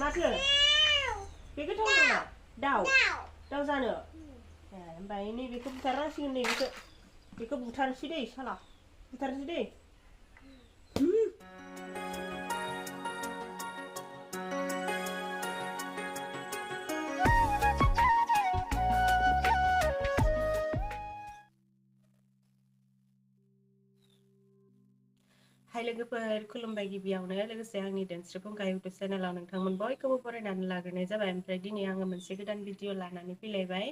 माथो बे गोथाव नङा दाउ दाउ जानो ओमफ्राय नैबेखौ बुथारनांसिगोन बेखौ बुथारनोसै दै साला बुथारनोसै दै हाय लोगोफोर खुलुमबाय गिबियावनो लोगोसे आंनि दोनस्रिफुंखा इउटुब चेनेलाव नोंथांमोन बयखौबो बरायनानै लाग्रोनाय जाबाय। ओमफ्राय दिनै आङो मोनसे गोदान भिडिअ लानानै फैलायबाय।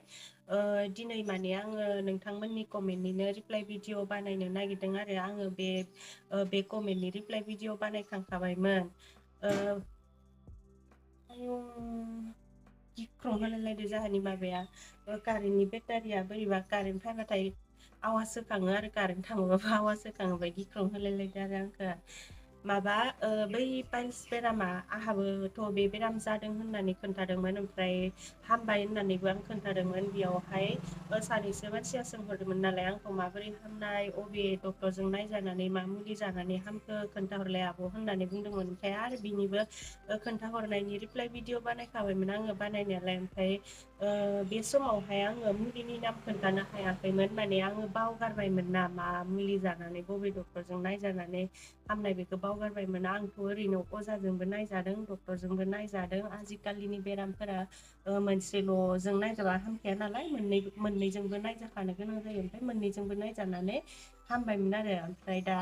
दिनै माने आङो नोंथांमोननि कमेन्टनिनो रिप्लाइ भिडिअ बानायनो नागिरदों आरो आङो बे कमेन्टनि रिप्लाइ भिडिअ बानायखांखाबायमोन। गिख्रं होलायलायदो जाहानि माबाया कारेन्टनि बेटारिया बोरैबा कारेन्ट फैबाथाय आवाज होखाङो आरो कारेन्ट थाङोबाबो आवाज होखाङो बायदि गिख्रं होलायलायदो आरो आंखो माबा बै पाइल्स बेरामा आंहाबोथ' बे बेराम जादों होननानै खोन्थादोंमोन। ओमफ्राय हामबाय होननानैबो आं खोन्थादोंमोन। बेयावहाय सानैसो मानसिया सोंहरदोंमोन नालाय आंखौ माबोरै हामनाय अबे डक्टरजों नायजानानै मा मुलि जानानै हामखो खोन्थाहरलाय आब' होननानै बुंदोंमोन। ओमफ्राय आरो बिनिबो खोन्थाहरनायनि रिप्लाइ भिडिअ बानायखाबायमोन आङो बानायनायालाय। ओमफ्राय बे समावहाय आङो मुलिनि नाम खोन्थानो हायाखैमोन माने आङो बावगारबायमोन ना मा मुलि जानानै बबे डक्टरजों नायजानानै हामनाय बेखौ बावगारबायमोन। आंथ' ओरैनो अजाजोंबो नायजादों डक्टरजोंबो नायजादों। आजिखालिनि बेरामफोरा मोनसेल'जों नायजाबा हामखाया नालाय मोननैजोंबो नायजाखानो गोनां जायो। ओमफ्राय मोननैजोंबो नायजानानै हामबायमोन आरो ओमफ्राय दा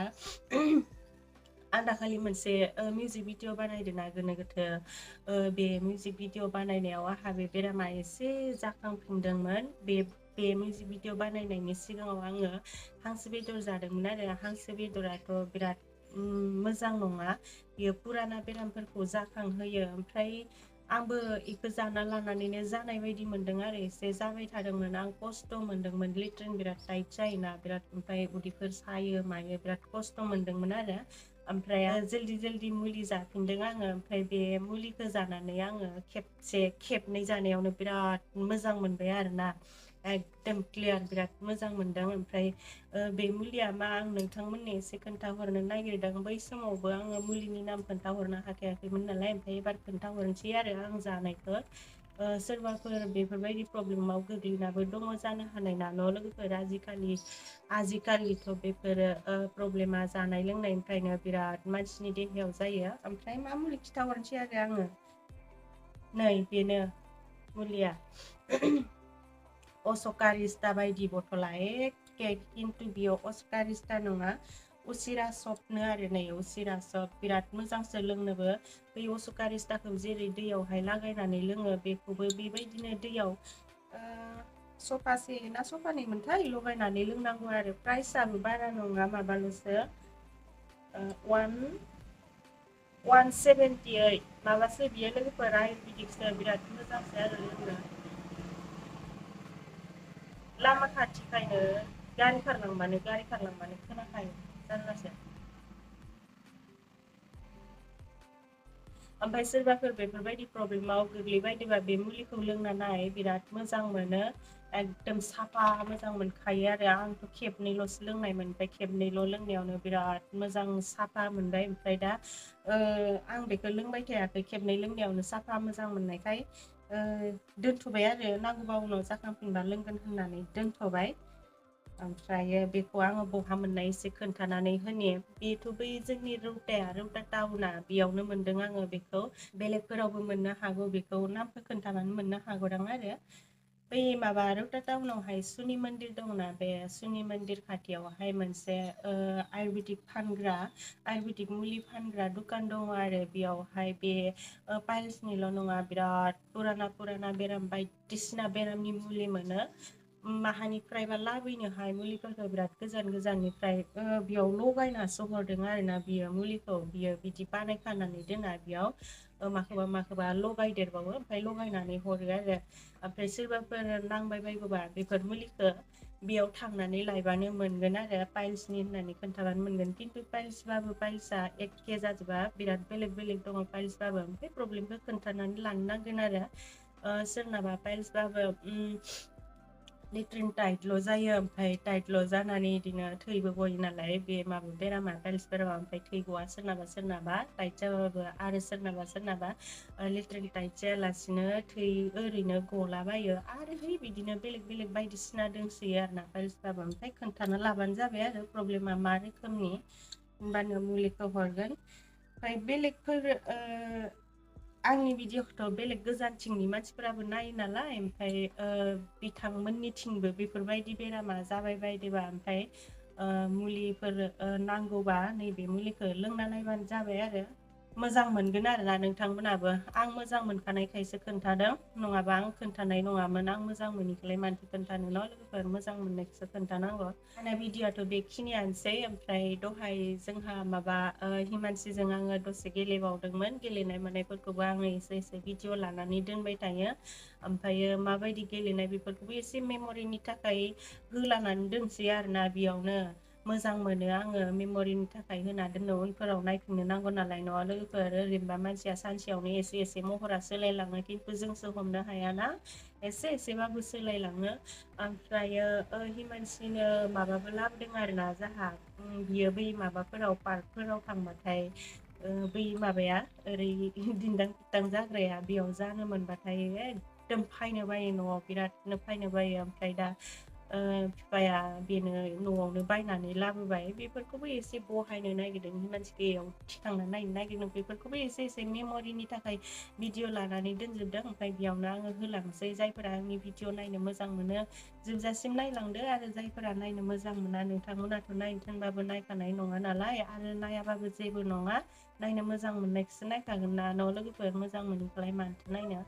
आं दाखालि मोनसे मिउजिक भिडिअ बानायदों ना गोनो गोथो बे मिउजिक भिडिअ बानायनायाव आंहा बे बेरामा एसे जाखांफिनदोंमोन। बे मिउजिक भिडिअ बानायनायनि सिगाङाव आङो हांसो बेदर जादोंमोन आरो हांसो बेदराथ' बिराद मोजां नङा बेयो फुराना बेरामफोरखौ जाखांहोयो। ओमफ्राय आंबो इखौ जाना लानानैनो जानाय बायदि मोनदों आरो एसे जाबाय थादोंमोन। आं खस्थ' मोनदोंमोन लेट्रिन बिराद टाइट जायोना बिराद ओमफ्राय उदैफोर सायो मायो बिराद खस्थ' मोनदोंमोन आरो ओमफ्राय जल्दि मुलि जाफिनदों आङो। ओमफ्राय बे मुलिखौ जानानै आङो खेबनै जानायावनो बिराद मोजां मोनबाय आरोना एकदम क्लियार बिराद मोजां मोनदों। ओमफ्राय बे मुलिया मा आं नोंथांमोननो एसे खोन्थाहरनो नागिरदों। बै समावबो आङो मुलिनि नाम खोन्थाहरनो हाखायाखैमोन नालाय ओमफ्राय एबार खोन्थाहरनोसै आरो आं जानायखौ सोरबाफोर बेफोरबायदि प्रब्लेमाव गोग्लैनाबो दङ जानो हानाय ना न' लोगोफोर आजिखालिथ' बेफोरो प्रब्लेमा जानाय लोंनायनिफ्रायनो बिराद मानसिनि देहायाव जायो। ओमफ्राय मा मुलि खिन्थाहरनोसै आरो आङो नै बेनो मुलिया असकारिस्टा बायदि बथला एखे खिन्थु बेयाव असकारिस्टा नङा उसिरा सपनो आरो नै उसिरा सप बिराद मोजांसो लोंनोबो बै असुकारिस्टाखौ जेरै दैयावहाय लागायनानै लोङो बेखौबो बेबायदिनो दैयाव सफासे ना सफानै मोनथाय लगायनानै लोंनांगौ आरो प्राइसआबो बारा नङा माबाल'सो 178 माबासो बियो लोगोफोर आयुरवेदिकसो बिराद मोजांसो आरो लोंनो लामा खाथिखायनो गारि खारलांबानो खोनाखायो जारलासो। ओमफ्राय सोरबाफोर बेफोरबायदि प्रब्लेमाव गोग्लैबायदोबा बे मुलिखौ लोंना नाय बिराद मोजां मोनो एकदम साफा मोजां मोनखायो आरो आंथ' खेबनैल'सो लोंनायमोन। ओमफ्राय खेबनैल' लोंनायावनो बिराद मोजां साफा मोनबाय। ओमफ्राय दा आं बेखौ लोंबाय थायाखै खेबनै लोंनायावनो साफा मोजां मोननायखाय दोनथ'बाय आरो नांगौबा उनाव जाखांफिनबा लोंगोन होननानै दोनथ'बाय। ओमफ्रायो बेखौ आङो बहा मोननाय एसे खोन्थानानै होनि बेथ' बै जोंनि रौता टाउना बेयावनो मोनदों आङो बेखौ बेलेगफोरावबो मोननो हागौ बेखौ नामखौ खोन्थानानै मोननो हागौदां आरो बै माबा रौता टाउनावहाय सुनि मन्दिर दंना बे सुनि मन्दिर खाथियावहाय मोनसे आयुरवेदिक मुलि फानग्रा दखान दङ आरो बेयावहाय बे पाइल्सनिल' नङा बिराद पुराना बेराम बायदिसिना बेरामनि मुलि मोनो। माहानिफ्रायबा लाबोनोहाय मुलिफोरखौ बिराद गोजाननिफ्राय बेयाव लगायनासो हरदों आरोना बियो मुलिखौ बियो बिदि बानायखानानै दोना बेयाव माखौबा लगायदेरबावो ओमफ्राय लगायनानै हरो आरो ओमफ्राय सोरबाफोर नांबाय बायगौबा बेफोर मुलिखौ बेयाव थांनानै लायबानो मोनगोन आरो पाइल्सनि होननानै खोन्थाबानो मोनगोन। खिन्थु पाइल्सआ एखे जाजोबा बिराद बेलेग दङ पाइल्सबाबो ओमफ्राय प्रब्लेमखौ खोन्थानानै लानो नांगोन आरो सोरनाबा पाइल्सबाबो लेट्रिन टाइटल' जायो ओमफ्राय टाइटल' जानानै बिदिनो थैबो गयो नालाय बे माबा बेरामा पाइल्स बेरामा ओमफ्राय थै गवा सोरनाबा सोरनाबा टाइट जाबाबो आरो सोरनाबा लेट्रिन टाइट जायालासिनो थै ओरैनो गलाबायो आरो है बिदिनो बेलेग बेलेग बायदिसिना दंसोयो आरो ना पाइल्सबाबो ओमफ्राय खोन्थाना लाबानो जाबाय आरो प्रब्लेमा मा रोखोमनि होमबानो मुलिखौ हरगोन ओमफ्राय बेलेगफोर आंनि भिडिअखौथ' बेलेग गोजानथिंनि मानसिफोराबो नायो नालाय ओमफ्राय बिथांमोननिथिंबो बेफोरबायदि बेरामा जाबाय बायदिबा ओमफ्राय मुलिफोर नांगौबा नैबे मुलिखौ लोंना नायबानो जाबाय आरो मोजां मोनगोन आरोना नोंथांमोनाबो आं मोजां मोनखानायखायसो खोन्थादों नङाबा आं खोन्थानाय नङामोन आं मोजां मोनैखौलाय मानोथो खोन्थानो न' लोगोफोर मोजां मोननायखौसो खोन्थानांगौ आंना भिडिअ'आथ' बेखिनियानोसै ओमफ्राय दहाय जोंहा माबा हिमानसिजों आङो दसे गेलेबावदोंमोन गेलेनाय मानायफोरखौबो आङो एसे एसे भिडिअ लानानै दोनबाय थायो ओमफ्रायो माबायदि गेलेनाय बेफोरखौबो एसे मेम'रिनि थाखाय होलानानै दोनसै आरोना बेयावनो मोजां मोनो आङो मेम'रिनि थाखाय होना दोननो उनफोराव नायफिननो नांगौ नालाय न'आ लोगोफोर ओरैनोबा मानसिया सानसेयावनो एसे एसे महरा सोलायलाङो खिन्थु जोंसो हमनो हायाना एसे एसेबाबो सोलायलाङो ओमफ्रायो हिमानसिनो माबाबो लाबोदों आरोना जाहा बियो बै माबाफोराव पार्कफोराव थांबाथाय बै माबाया ओरै दिन्दां दिन्दां जाग्राया बेयाव जानो मोनबाथाय एकदम फायनो बायो न'आव बिरादनो फायनो बायो ओमफ्राय दा बिफाया बेनो न'आवनो बायनानै लाबोबाय बेफोरखौबो एसे बहायनो नागिरदों मानसि गैयाव थिखांना नायनो नागिरदों बेफोरखौबो एसे एसे मेम'रिनि थाखाय भिडिअ लानानै दोनजोबदों ओमफ्राय बेयावनो आङो होलांसै जायफोरा आंनि भिडिअ नायनो मोजां मोनो जोबजासिम नायलांदो आरो जायफोरा नायनो मोजां मोना नोंथांमोनाथ' नायनो थिनबाबो नायखानाय नङा नालाय आरो नायाबाबो जेबो नङा नायनो मोजां मोननायखौसो नायखागोन ना न' लोगोफोर मोजां मोनैखौलाय मानोथो नायनो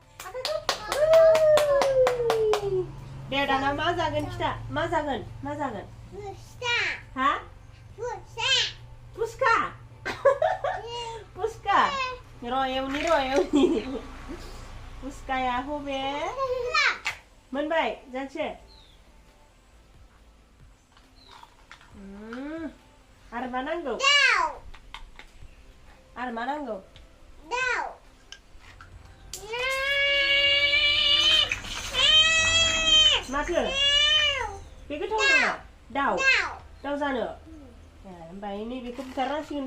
दे दाना मा जागोन खिथा मा जागोन हा पुस्का पुस्का र' एवनि पुस्काया हबे मोनबाय जानसे आरो मा नांगौ आरो मा नांगौ माथो बे गोथाव नङा दाउ जानो ओमफ्राय नैबेखौ बुथारनांसिगोन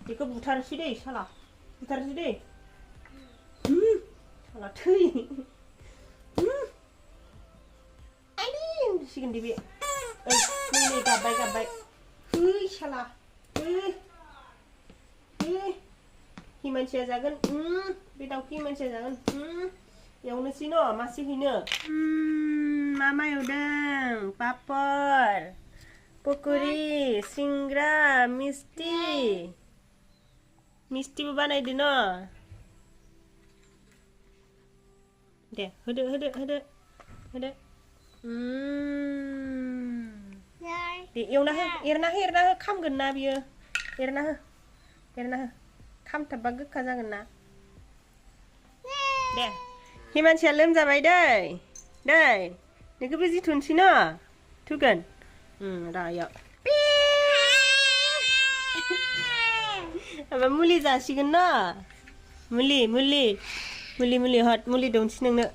बेखौ बुथारसै दै साला बुथारसै दै साला थै सिगोन दे बे नै गाबबाय है साला हिमानसिया जागोन बे दाउखौ हिमानसिया जागोन एवनोसै न' मासे हैनो मा एवदों पापर पक'रि सिंग्रा मिस्टिबो बानायदो न' दे होदो दे एरना हो खामगोन ना बियो एरना हो खामथाबबा गोखा जागोन ना दे हिमानसिया लोमजाबाय दै नोंखौ बिजि थुनोसै न' थुगोन रायाव माबा मुलि जासिगोन न' मुलि हट मुलि दौनोसै नोंनो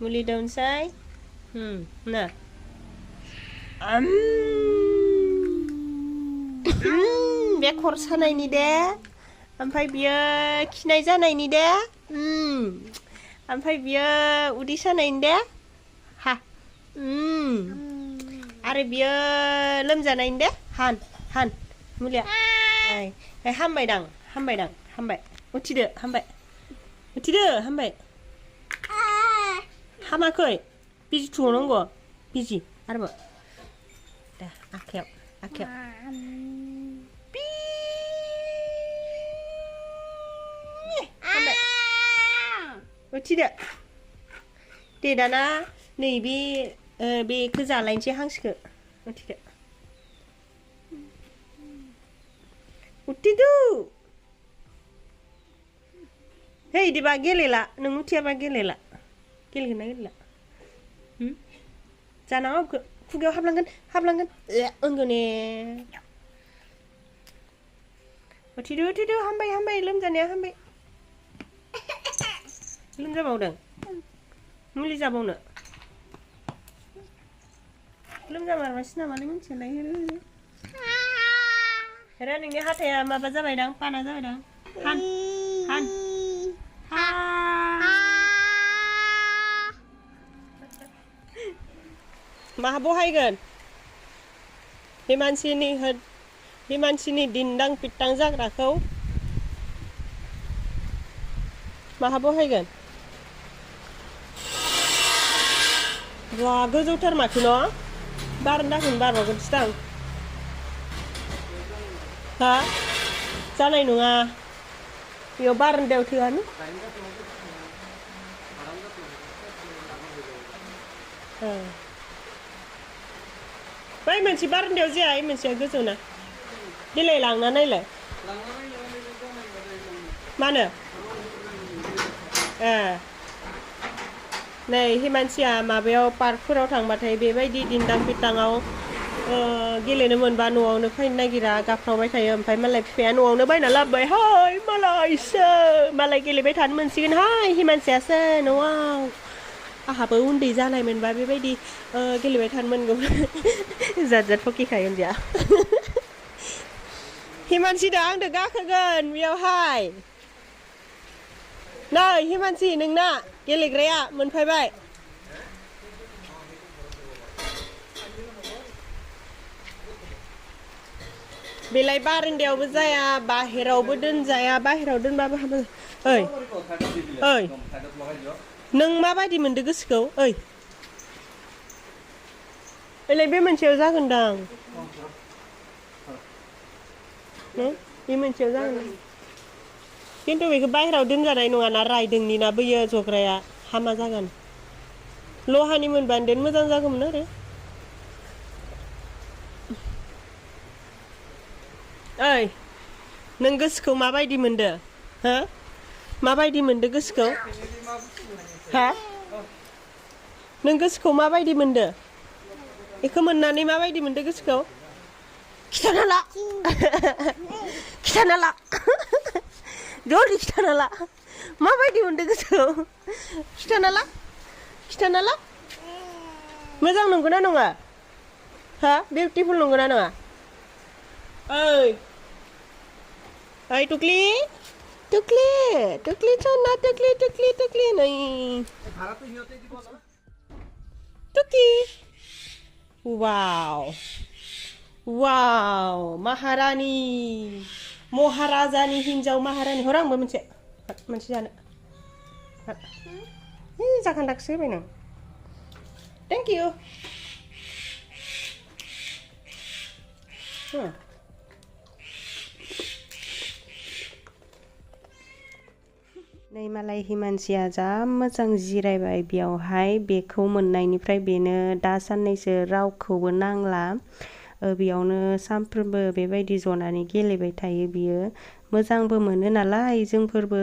मुलि दौनोसै ना बे खर सानायनि दे ओमफ्राय बियो खिनाय जानायनि दे ओमफ्राय बियो उदै सानायनि दे हा आरो बियो लोमजानायनि दे हान मुलिया हामबायदां उथिदो हामबाय हामाखै बिजि थुनांगौ बिजि आरोबाव दे आखायाव उथिदो दे दाना नैबे बेखौ जालायनोसै हांसोखौ उथिदो है इदिबा गेलेला नों उथियाबा गेलेला गेलेगोन ना गेलेला जानाङा खुगायाव हाबलांगोन होनगोन उथिदो हामबाय लोमजानाया हामबाय लोमजाबावदों मुलि जाबावनो लोमजामारबायसो नामालै मिथियालाय हेरा नोंनि हाथाया माबा जाबायदां पाना जाबायदां हान हान माहा बहायगोन बे मानसिनि दिन्दां पिट्टां जाग्राखौ माहा बहायगोन बा गोजौथार माथो न' बारन्दाखौनो बारबावगोनसो दां हा जानाय नङा बेयाव बारान्दायाव थोआनो बै मोनसे बारान्दायाव जाया ओइ मोनसेया गोजौना देलाय लांना नायलाय मानो नै हिमानसिया माबायाव पार्कफोराव थांबाथाय बेबायदि दिन्दां पिट्टाङाव गेलेनो मोनबा न'आवनो फैनो नागिरा गाबफ्रावबाय थायो ओमफ्राय मालाय बिफाया न'आवनो बायना लाबोबाय हाय मालायसो मालाय गेलेबाय थानो मोनसिगोनहाय हिमानसियासो न'आव आहाबो उन्दै जानायमोनबा बेबायदि गेलेबाय थानो मोनगौमोन जात जात फकिखायो होनजाया हिमानसि दा आंदो गाखोगोन बेयावहाय नै हिमानसि नोंना गेलेग्राया मोनफैबाय बेलाय बारान्दायावबो जाया बाहेरावबो दोनजाया बाहेराव दोनबाबो हाबो ओइ ओइ नों माबायदि मोनदो गोसोखौ ओइ ओइलाय बे मोनसेयाव जागोनदां बे मोनसेयाव जागोन खिन्थु बेखौ बाहेराव दोनजानाय नङाना रायदोंनि ना बैयो जग्राया हामा जागोन लहानि मोनबानो देन मोजां जागौमोन आरो ओइ नों गोसोखौ माबायदि मोनदो हो माबायदि मोनदो गोसोखौ हा नों गोसोखौ माबायदि मोनदो बेखौ मोननानै माबायदि मोनदो गोसोखौ खिथाना ला खिथाना ला जल्दि खिथाना ला माबायदि मोनदो गोसोखौ खिथाना ला मोजां नंगौना नङा हा बिउटिफुल नंगौना नङा ओइ ओइ टुक्लि टुक्लि टुक्लि सना टुक्लि टुक्लि टुक्लि नै टुक्लि वाव वाव महारानी महाराजानि हिन्जाव महारानी हर आंबो मोनसे जानो जाखान्दाखौसो होबाय नों थेंक इउ नै मालाय हिमानसिया जा मोजां जिरायबाय बेयावहाय बेखौ मोननायनिफ्राय बेनो दा साननैसो रावखौबो नांला बेयावनो सानफ्रोमबो बेबायदि जनानै गेलेबाय थायो बियो मोजांबो मोनो नालाय जोंफोरबो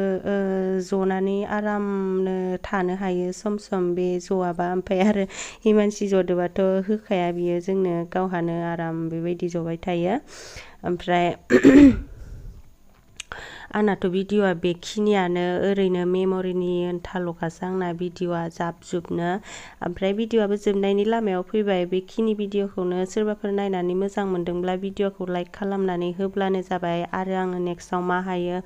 जनानै आरामनो थानो हायो सम सम बे जवाबा ओमफ्राय आरो हिमानसि जदोबाथ' होखाया बियो जोंनो गावहानो आराम बेबायदि जबाय थायो ओमफ्राय आंनाथ' भिडिअ'आ बेखिनियानो ओरैनो मेम'रिनि आन्थाल'खासो आंना भिडिअ'आ जाबजुबनो ओमफ्राय भिडिअ'आबो जोबनायनि लामायाव फैबाय बेखिनि भिडिअ'खौनो सोरबाफोर नायनानै मोजां मोनदोंब्ला भिडिअ'खौ लाइक खालामनानै होब्लानो जाबाय आरो आङो नेक्स्टआव मा हायो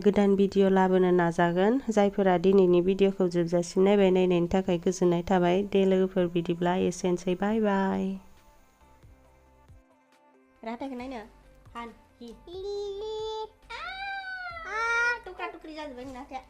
गोदान भिडिअ' लाबोनो नाजागोन जायफोरा दिनैनि भिडिअ'खौ जोबजासिम नायनायनि थाखाय गोजोननाय थाबाय दे लोगोफोर बिदिब्ला एसेनोसै बाय बाय राहाथायखौ नायनो हान हि टुक्रा टुक्रि जाजोब्बाय नोंना हाथाया